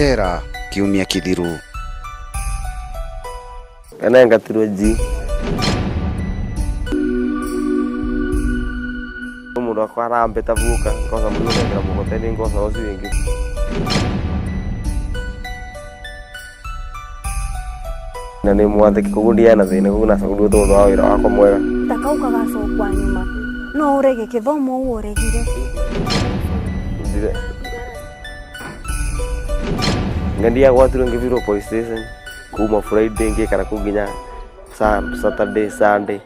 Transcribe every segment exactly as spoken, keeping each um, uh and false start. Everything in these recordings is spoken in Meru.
Njera kiumia kithiru. Kana ngatirwe ji. Mundu akwa arambeta buka, ngoca mundu akekira mugoteni, ngoca ucio wingi. Na ni mwathiki koguo ndiae na thina, koguo nacokerirwe tuntu wa wira wakwa mwega. Ta kau kagacokwa nyuma, no urege kithomo uu uregire. Ndire-, nga ndiagwatirwe ngibirwo police station, kuma Friday ngikara kuu nginya Sa-, Saturday, Sunday.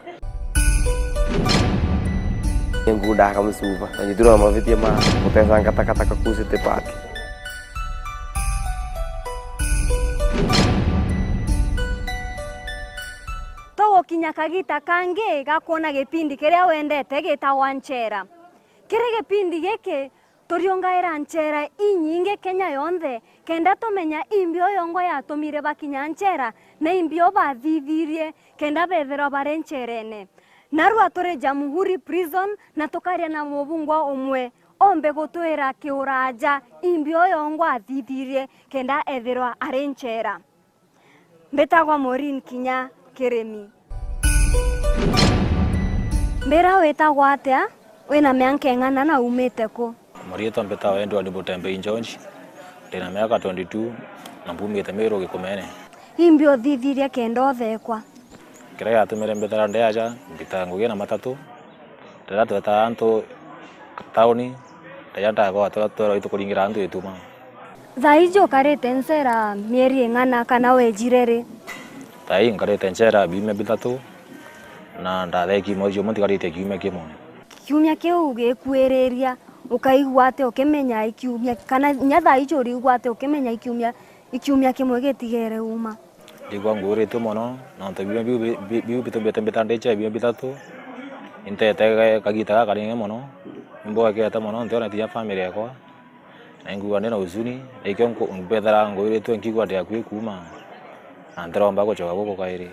Ngunda akamucuba, na nyitirwa na mavitia ma gutecanga takataka kuu City Park. Tugukinya kagita kangi ga kwona gipindi kiria wendete gitagwa Nchera. Kiri gipindi giki, turiungaira nchera inyingi Kenya yonthe, kenda tumenya imbi o yongwa yatumire bakinya nchera, na imbi o bathithirie kenda bethirwa bari ncherene. Narua turi Jamhuri Prison, na tukaria na mubungwa umwe, ombe gutwira kiuraaja imbi o yongwa athithirie kenda ethirwa ari nchera. Mbitagwa Maureen Kinya Kirimi. Mbira witagwa atia? Wina mianka ing'ana na umite ku? Mariitwa mbitagwa Edward Butembei George. Ndina miaka twenty-two na mbumite Meru Gikumene. Imbi uthithirie kenda uthekwa? Kiria giatumire mbithira ndi aja, mbitaga ngugi na matatu. Riria twetaa antu tauni, riria ndagwa twerwa itu kuringira antu ituma. Thaa iji ukarite nchera mieri ing'ana kana wejire ri? Thaa ii nkarite nchera biumia bithatu, na ndatheki mweri jumwe ntikaritie kiumia kimwe. Kiumia kiu gikuiriria, ukaigua atia ukimenya i kiumia, kana inya thaa iji urigua atia ukimenya i kiumia, i kiumia kimwe gitigere uma? Ndigua nguuritue mono, nontu biumia biu bi-, bi-, biu bitumbite mbita ndicha biumia bithatu, intete kagita gakaringi mono, imbwekete mono, ntionete kinya family yakwa, na ingigua ndi na huzuni, na ikio nku-, mbethira nguuritue nkigua ndi akui kuuma, na ntiromba gucoka guku kairi.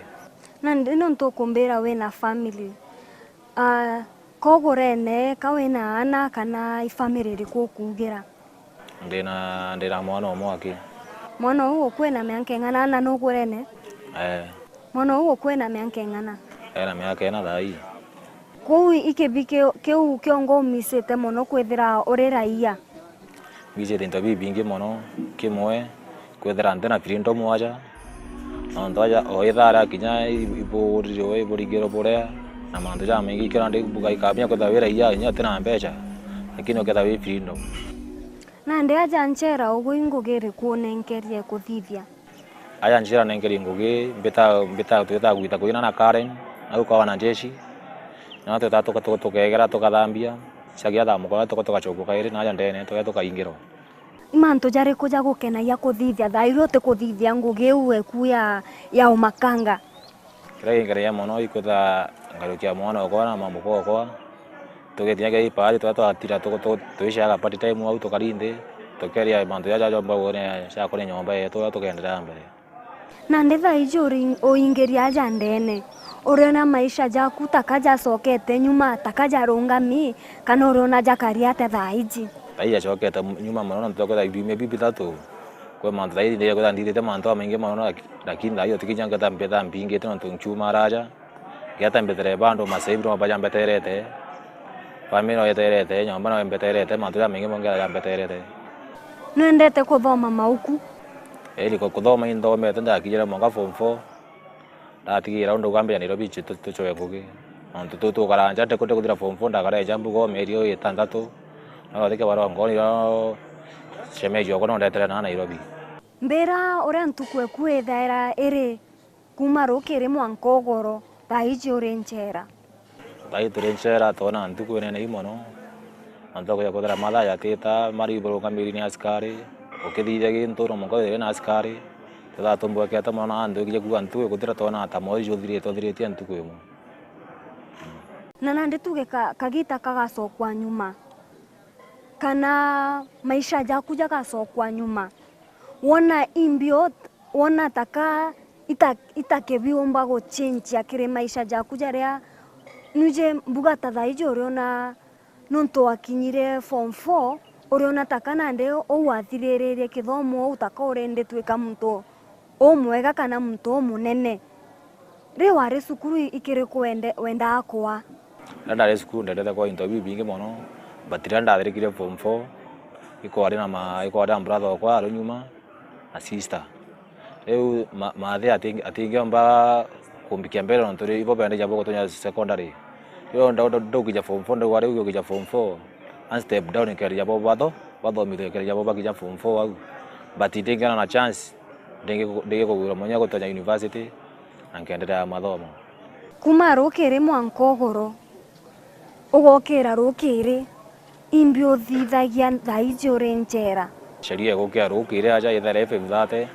Nandi nontu ukumbira wina family, ah, kogurene ka wina aana kana i family iriku ukuugira? Ndina, ndina mwana umwe aki. Mwana uu ukwina mianka ing'ana na nugurene? Ee. Mwana uu ukwina mianka ing'ana? Ena miaka ina thaa ii. Kuu ikibi kiu, kiu kiongo umisite mono kwithira uri raia? Mbicite into bibingi mono, kimwe, kwithira ntina freedom aja, nontu aja o ithaa ria kinya i-, iburirwe, iburingirwe buria, na mantu jamaingi, ikio nandi bugaika binya kwithira wi raia, kinya utina mbeca, lakini ukethira wi freedom. Nandi aja nchera ugu i ngugi iriku unenkerie kuthithia? Aja nchera nenkerie ngugi, mbita, mbita, twita gwita kuina na Karen, au kwa wanajeshi, na twita tuka-, tuka-, tukegera, tukathambia, ciagia thaa mugwanja tuka-, tugacokua kairi, na aja ndene, tuka-, tukaingirwa. I mantu jariku jagukenagia kuthithia thaa iria utikuthithia ngugi iu eku ya, ya umakanga? Kiria ginkenagia mono ikwithira ngarukia mwana okwa na mamuka okwa, tugikinya kia ipaari, turia twatira tu-, tu-, tuicaga party time au tukari nthi, tukeria mantu jaja jomba kuria, cia kuria nyomba yetu, uria tukenderea mbere. Nandi thaa iji uri-, uingiria aja ndene, uriona maisha jaku taka jacokete nyuma, taka jarungami, kana uriona jakari atia thaa iji? Thaa iji jacokete nyuma mono, nontu twakwithira biumia biu bithatu, kwi mantu thaa iji ndikwithira nthithite mantu jamaingi mono, laki-, lakini thaa iji utikinya nkethira mbetha mbingite nontu nkiuma araja. Ngeeta mbethere bandu masaibu no bajambeterete, family no yeterete, nyomba no imbeterete, mantu jamaingi mo ngeeta jambeterete. Nwendete kuthoma mauku? Iri ku-, kuthoma inthomete, ndakinyire mwanka form four, ndatigira undu ugambia Nairobi nchi tu-, tucoe ngugi. Nontu tu-, tukara nja, ndeku-, ndekuthira form four, ndakara nja mbuga o mieri o itantatu, no thike barua ngoni ro shemeji okwa no ndetere na Nairobi. Mbira uria ntuku eku ithaira iri? Kuuma rukiri mwanka ugoro, thaa iji uri nchera. Thaa iji turi nchera, twona ntuku inene ii mono, na ntuku ya kwithira mathaa jatita, mari burungamiri ni askari, ukithithia gintu no mwanka withire na askari, twithaa tumbwekete mono, na nthukije kuuga ntuku ikutira twona ta mweri juthirite, uthiritie ntuku imwe. Na nandi tuge ka-, kagita kagacokwa nyuma, kana maisha jaku jagacokwa nyuma, wona imbi o-, wona taka ita-, itakibiumba guchenjia kiri maisha jaku jaria nwiji mbuga ta thaa iji uriona, nontu wakinyire form four, Uriona ta ka nandi uu wathiriririe kithomo uu ta ka urendetwika muntu umwega kana muntu umunene? Ri wari cukuru ikiriku wende-, wendaa kwaa? Riria ndari cukuru ndendete kwaa into bibingi mono, but riria ndathirikire form four, ikwari na ma-, ikwari na brother okwa ari nyuma na sister. Riu ma-, mathe ati-, atingiomba kumbikia mbere nontu ri ibo bendagia bo gutonya secondary. Riu nda-, nda-, ndaukija form four, ndaigua riu ngukija form four, and step down nkereria bo batho-, bathomithwe nkereria bo bakija form four au. But ndingiona na chance, ndingi-, ndingi kugwirwa mwenye gutonya university, na nkenderea mathomo. Kuma rukiri mwanka ugoro, ugokira rukiri, imbi uthithagia thaa iji uri nchera? Sheria igukira rukiri aja ithaira i five thirty,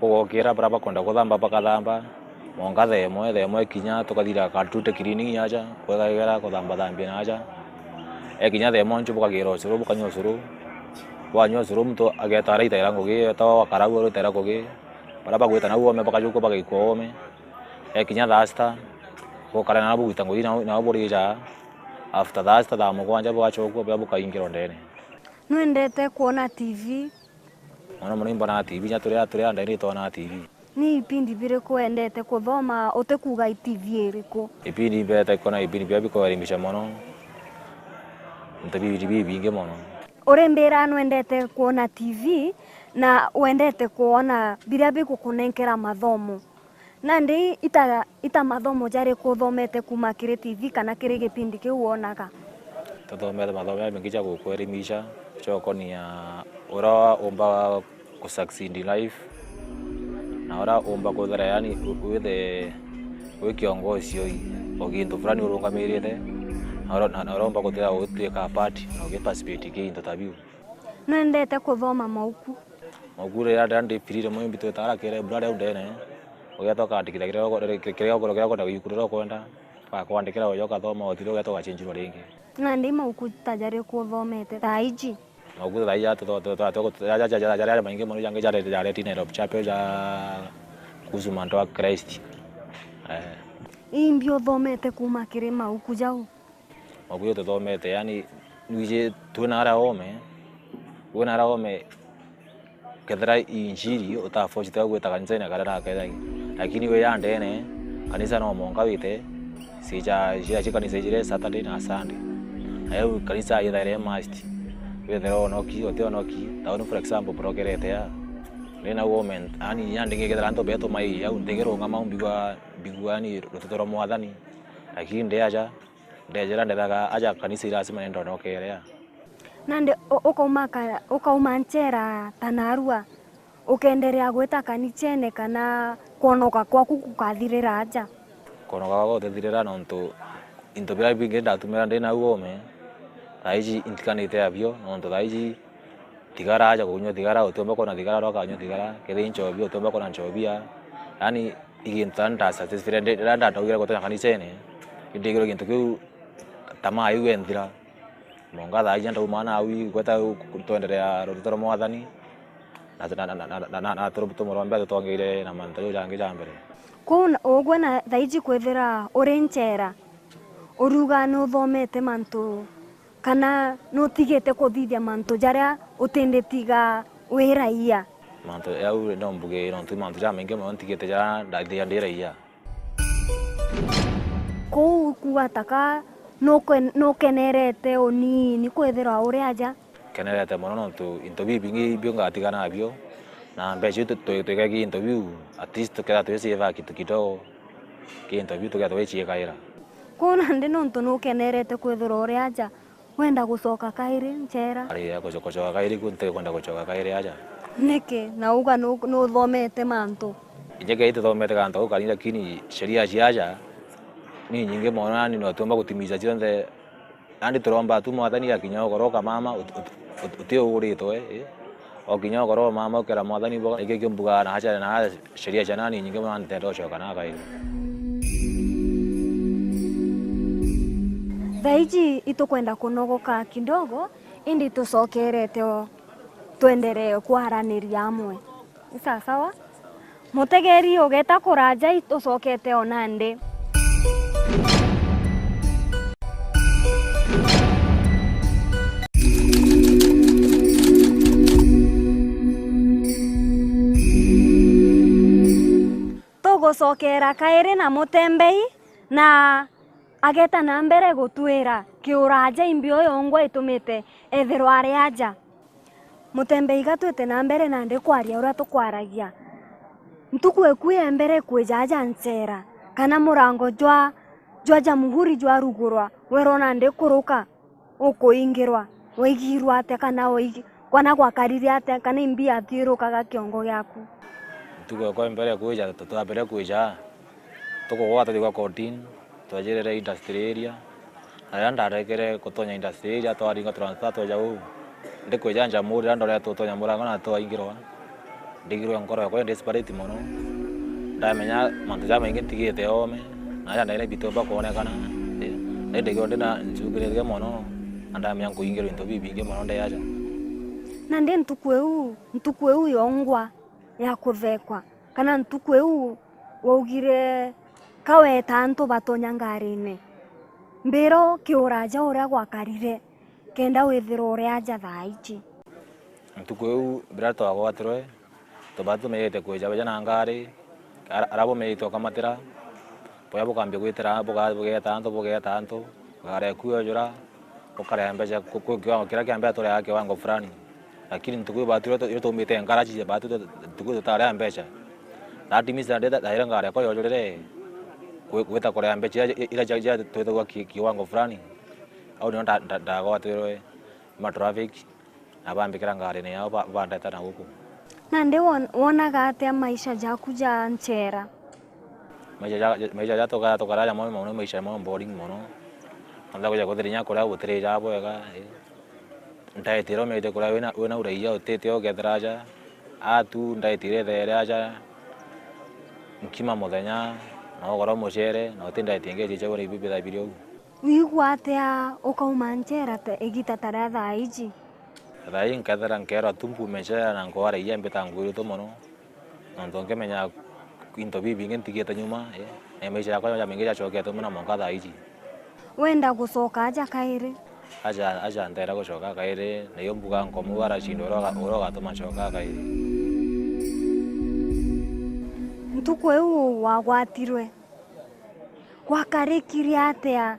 bugokira baria bakwenda kuthamba bakathamba, mwanka thaa imwe, thaa imwe ikinya tukathira ka tute cleaning aja, kwegagera kuthambathambia na aja. Ekinya thaa imwe nju bukagira ucuru, bukanyua ucuru, bwanyua ucuru muntu ageeta araitaira ngugi, etawa wa karau arutaira ngugi, baria bagwita nau oome bakajukua bagaikua oome. Ekinya thaa sita, bukara nabo bugita ngugi nao, nao burija. After thaa sita, thaa mugwanja bugacokua, buria bukaingira ndene. Nwendete kwona T V? Mono mono imbonaga T V, inya turia, turia ndene itwonaga T V. Ni ipindi biriku wendete kuthoma utikuuga i T V iriku? Ipindi mbendete kwona ipindi biria bikuelimisha mono. Nte bibindi bibingi mono. Urimbira nwendete kwona T V na wendete kwona biria bigukunenkera mathomo. Nandi ita, ita mathomo jariku uthomete kuuma kiri T V kana kiri gipindi kiu wonaga? Tuthomete mathomo jamaingi ja gukuelimisha, ja ukonia uria umba ku succeed in life, na uria umba kwithira, yani, u-, withe wi kiongozi o, o gintu fulani urungamirite, na uria, na, na uria umba kwithira ugituika a part na ugiparticipate ki into ta biu. Nwendete kuthoma mauku? Mauku riria, riria ndi free rimwe mbitwitaga kiri library au ndene, ugeeta ukaandikithia kiria uko-, kiria uko-, kiria ukwenda, ibuku riria ukwenda, bakwandikira uja ukathoma, uthire ugeeta ugachenjirwa ringi. Nandi mauku ta jariku uthomete thaa iji? Mauku thaa iji ja-, ja-, ja-, jaria maingi mono jangi jare-, jaretine Nairobi Chapel ja kuhusu mantu a Christ. Eh. Imbi uthomete kuuma kiri mauku jau? Mauku jau tuthomete, yani, nwiji twina aria oome, wina aria oome, kethira injiri utaforcete gwita kanisene karia nakethagi. Lakini wi ya ndene, kanisa no mwanka wite, cia, cia, cia kanisa ijiri Saturday na Sunday. Na riu kanisa yithaire must. Withire onoki, uti onoki, ta uni for example, brokerete ya. Ndi nau oome, yani, ya ndingi kethira antu betu mai, au ndingirungama au mbigua, mbigua, yani, ruteto rwa Mwathani. Lakini ndi aja, ndejera ndethaga aja kanisa i lazima nindonokere a. Nandi u-, ukauma ka-, ukauma nchera ta narua, ukenderea gwita kanicene kana kwonoka kwaku kukathirira aja? Kwonoka gwakwa gutithirira nontu into biria bingi ndatumira ndi nau oome, thaa iji intiganite abio, nontu thaa iji thigara aja kunyua thigara, utiumba kwona thigara uria ukanyua thigara, kethira i nchobi, utiumba kwona nchobi a. Yani, i gintu ta nda satisfied, ndi-, riria ndataugire gutonya kanicene, indigirwe gintu kiu, tamaa iu enthira. Mwanka thaa iji ndauma nau igweta twenderea ruteto rwa Mwathani, na, na, na turu-, tumurombea tutongeire na mantu jau jangi ja mbere. Kwou na, ugwe na thaa iji kwithira uri nchera, uriuga nuthomete mantu kana nutigite kuthithia mantu jaria utinditiga wi raia? Mantu jau no mbuge nontu mantu jamaingi mono ntigite jaria ndathithia ndi raia. Kwou kuuga ta ka nuke-, nukenerete unini kwithirwa uri aja? Nkenerete mono nontu into bibingi bio ngatiga nabio, na mbeca iu tu-, tu-, twikagi into biu, at least tukethira twi save kitu kidogo ki into biu tukethira twichiikaira. Kwou nandi nontu nukenerete kwithirwa uri aja, wenda gucoka kairi nchera? Ari ya guco-, gucoka kairi ku, ntikwenda gucoka kairi aja. Niki? Na uga nu-, nuthomete mantu. Inya kethira tuthomete gantu gau kanini, lakini sheria cia aja ni nyingi mono, yani no tuumba gutimiza cionthe. Yani turomba tu Mwathani akinya ugoro ukamama, ut-, ut-, ut-, uti uguritwe, eh. Okinya ugoro mama ukera Mwathani bo, ikio kio mbuga na acha na sheria cia nani nyingi mono, ntenda ucoka na kairi. Thaa iji itukwenda kunogoka kidogo, indi tucokerete o, twenderee kwaraniria amwe. Ni sawa sawa? Mutegeri ugeta kuraja, itucokete o nandi. Cokera kairi na mutembei, na ageta na mbere gutwira kiuraja imbi uyo ngwa itumite ethirwa ari aja. Mutembei gatwite na mbere nandi kwaria uria tukwaragia. Ntuku iku ya mbere kwija aja nchera, kana murango jwa, jwa Jamhuri jwarugurwa, werwa nandi kuruka ukuingirwa, waigirwe atia kana waigi-, kana gwakarire atia, kana imbi yathiurukaga kiongo giaku? Ntuku ekwa mbere kwija, twambire kwija, tukugwata thigwa kotini, twejirire industry area, na riria ndarekere gutonya industry area, twaringa transfer tweja uu, ndikwija Njamuri, riria ndoretwe utonya murango na twaingirwa, ndigirwe nkoro yakwa i desperate mono. Ndamenya mantu jamaingi ntigite oome, na aja ndaire bitomba kwonekana, ii, na indigirwe ndina ncugirithia mono, na ndamenya nkuingirwa into bibingi mono ndi aja. Nandi ntuku iu, ntuku iu yongwa ya kuthekwa, kana ntuku iu waugire ka weta antu batonya ngarine, mbira kiuraja uria gwakarire, kenda withirwa uri aja thaa iji. Ntuku iu biria twagwatirwe, tubati tumenyete kwija beja na ngari, ara-, aria bumenyete ukamatira, buria bukambia gwitira, buga-, bugeeta antu, bugeeta antu, ngari eku yojura, ukarea mbeca ku-, ku-, kiwango kiria kia mbere tureaga kiwango fulani. Lakini ntuku iu batu iria tu-, iria tuumite ngaraji, batu tu-, ntuku iu tutarea mbeca. That means nandi tha-, thaira ngari yakwa yojurire, gwi-, gwita kurea mbeca iria, iria cia, cia twitagwa ki-, kiwango fulani. Au nio nda-, nda-, ndagwatirwe ma traffic. Na bambikira ngarine yao, ba-, bandeta na guku. Nandi won-, wonaga atia maisha jaku ja nchera? Maisha ja, ja, maisha ja tukara, tukara jamo mono, maisha mo boring mono. Onthe kuja kuthirinya kuria gutiri ja bwega, ii. Ndaitire umeite kuria wina, wina uraia utite ukethira aja. Atu ndaitire ithere aja. Nkima muthenya, na ugoro mucere, na uti ndaiti ingi icicia ura ibi bithabiri uu. Wigua atia ukauma nchera ta, igita ta ria thaa iji? Thaa ii nkethira nkerwa tu mpume nchera na nkwara iria mbita nguiritu mono, nontu nkimenya into bibingi ntigite nyuma, ii, na maisha yakwa jamaingi jacokete mono mwanka thaa iji. Wenda gucoka aja kairi? Aja, aja nteera gucoka kairi, na iyo mbuga nkomu aracinda uria uga-, uria ugatuma ncoka kairi. Ntuku iu wagwatirwe, gwakarikire atia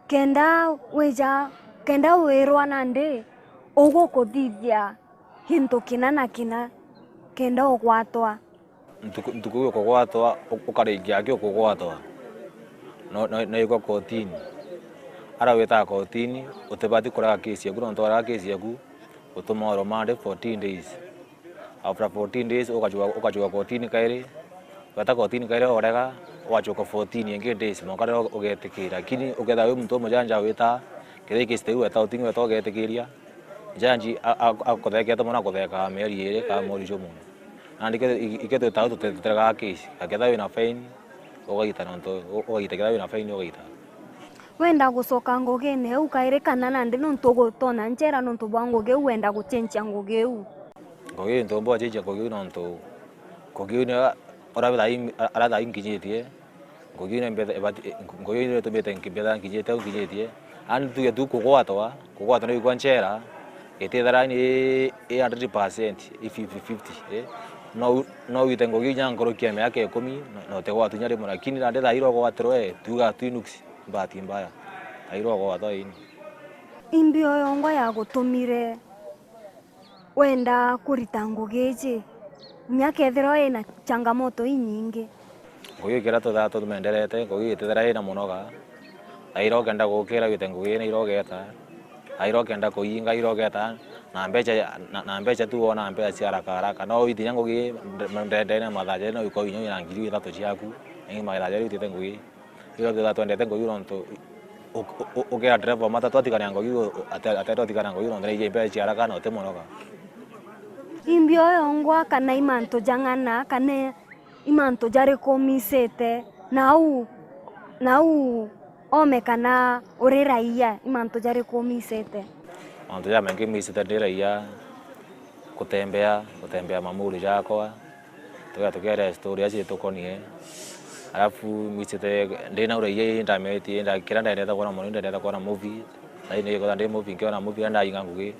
kenda wija, kenda wirwa nandi ugukuthithia gintu kina na kina kenda ugwatwa? Ntuku, ntuku iu ukugwatwa, u-, ukarikia aki ukugwatwa, no, no, no igwa kotini. Ara witaga kotini, utibati kurega kesi yaku, nontu warega kesi yaku, utuma urumande fourteen days. After fourteen days, ukacua, ukacua kotini kairi. Weta kotini kairi, urega, ugacoka fourteen ingi days, mwanka riria ugetikira. Lakini ukethira wi muntu umujanja wita, kethira kesi ta iu weta kotini, weta ugetikiria, jaji a-, a-, akuthekete mono, akuthekaa mieri iiri kana mweri jumwe. Nandi ikethira, i-, ikethira twitaga tuteteregaa kesi, akethira wina fine, ugaita nontu, u-, ugaita, kethira wina fine, ugaita. Wenda gucoka ngugine iu kairi kana nandi nontu ugutona nchera nontu bwa ngugi iu wenda gucenjia ngugi iu? Ngugi iu ntomba gucenjia ngugi iu nontu ngugi iu niyo uria thaai, aria thaai nkinyitie. Ngugi iu niyo mbetha-, ibati-, ngugi iu niyo itumite nki-, mbetha nkinyite au nkinyitie. Yaani tuge tu kugwatwa, kugwatwa ni gwikwa nchera, itithira ni i hundred percent, i fifty fifty, eh. No u-, no wite ngugi iu nya nkuruki ya miaka ikumi, na, na utigwatwa inya rimwe, lakini nandi thaai iria ugwatirwe, tuga tu inuksi. Bahati mbaya. Airwa gwatwa ini. Imbi o yongwa yagutumire wenda kurita ngugi iji, inya kethirwa ina changamoto inyingi? Ngugi kira tuthaa tumenderete, ngugi itithira ina munoga. Airwa ukenda gukira wite ngugi ina irogeta. Airwa ukenda kuinga irogeta. Na mbecha, na, na mbecha tu wona mbecha cia haraka haraka. No witinya ngugi ndendene mathaa jari no iko inya wina ngiri ithatu ciaku. Ingi mathaa jari witite ngugi. Irio twithaa twendete ngugi nontu u-, u-, u-, ukera dereva wa matatu atigane na ngugi u-, u-, ate-, atete utigana na ngugi nontu naiji mbeca cia haraka na uti munoga. Imbi o yongwa kana i mantu jang'ana kana i mantu jariku umisite nau, nau ome kana uri raia i mantu jariku umisite? Mantu jamaingi misite ndi raia, gutembea, gutembea mamuri jakwa. Tuga tukiaria story acio itukonie. Alafu mwisite ndina uraia ii ndameti, nda-, kira ndendete kwona mono, ndendete kwona movie. Na ini gikotha ndi movie, nkiona movie, na ndainga ngugi.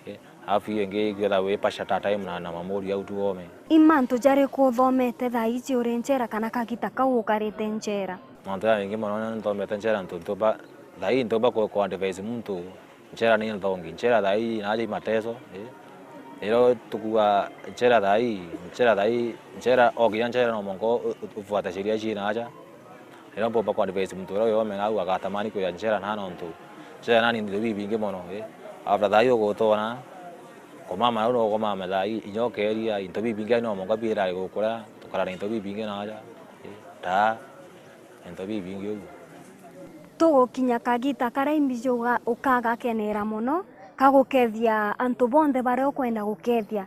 Eh, Alafu iyo ingi ikwithirwa wi pasha ta time na, na mamuri au tu ome. I mantu jariku uthomete thaa iji uri nchera kana kagita kau ukarite nchera? Mantu jamaingi mono nthomete nchera ntu ntumba, thaa ii ntumba ku, ku advise muntu, nchera ni nthongi, nchera thaa ii naja i mateso, ii. Irio tukuga nchera thaa ii, nchera thaa ii, nchera o kinya nchera no mwanka u, u, ufuate sheria cii naja. Irio mpumba ku advise muntu uria wi ome nau agatamani kwija nchera na nontu nchera nani into bibingi mono, ii. After thaa ii ugutona, kumama nau no ukumame thaa ii, inya ukeria, into bibingi no mwanka biirage gukuria, tukarara into bibingi naja, ii. Taa. Into bibingi uguo. Tugukinya kagita karia imbi juga ukagakenera mono, ka gukethia antu bonthe baria ukwenda gukethia.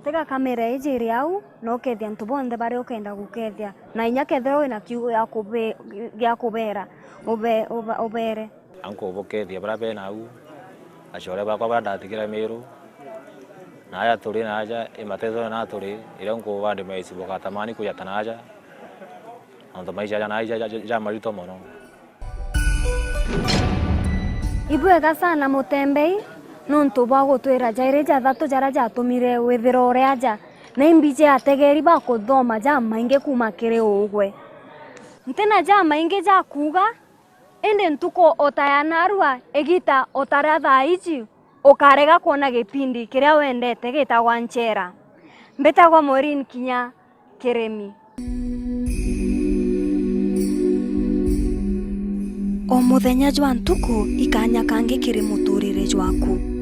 Tiga kamera iji iri au, na ukethia antu bonthe baria ukenda gukethia. Na inya kethirwa wina kiugo gia kubi-, gia kubera, ube-, uba-, ubere. Anku bukethia baria bena au, acore bakwa baria ndatigire Miru, na aja turi na aja, i mateso na turi, irio nkuba advise bugatamani kwija ta naja. Nontu maisha ja nai ja, ja, ja, ja marito mono. Ibwega sana Mutembei, nontu bwa gutwira jairi jathatu jaria jatumire withirwa uri aja, na imbi ja ategeri bakuthoma jamaingi kuuma kiri ugwe. Ntina jamaingi ja kuuga, indi ntuku o ta ya narua, igita o ta ria thaa iji, ukarega kwona gipindi kiria wendete gitagwa Nchera. Mbitagwa Maureen Kinya Kirimi. O muthenya jwa ntuku i kanya kangi kiri muturire jwaku.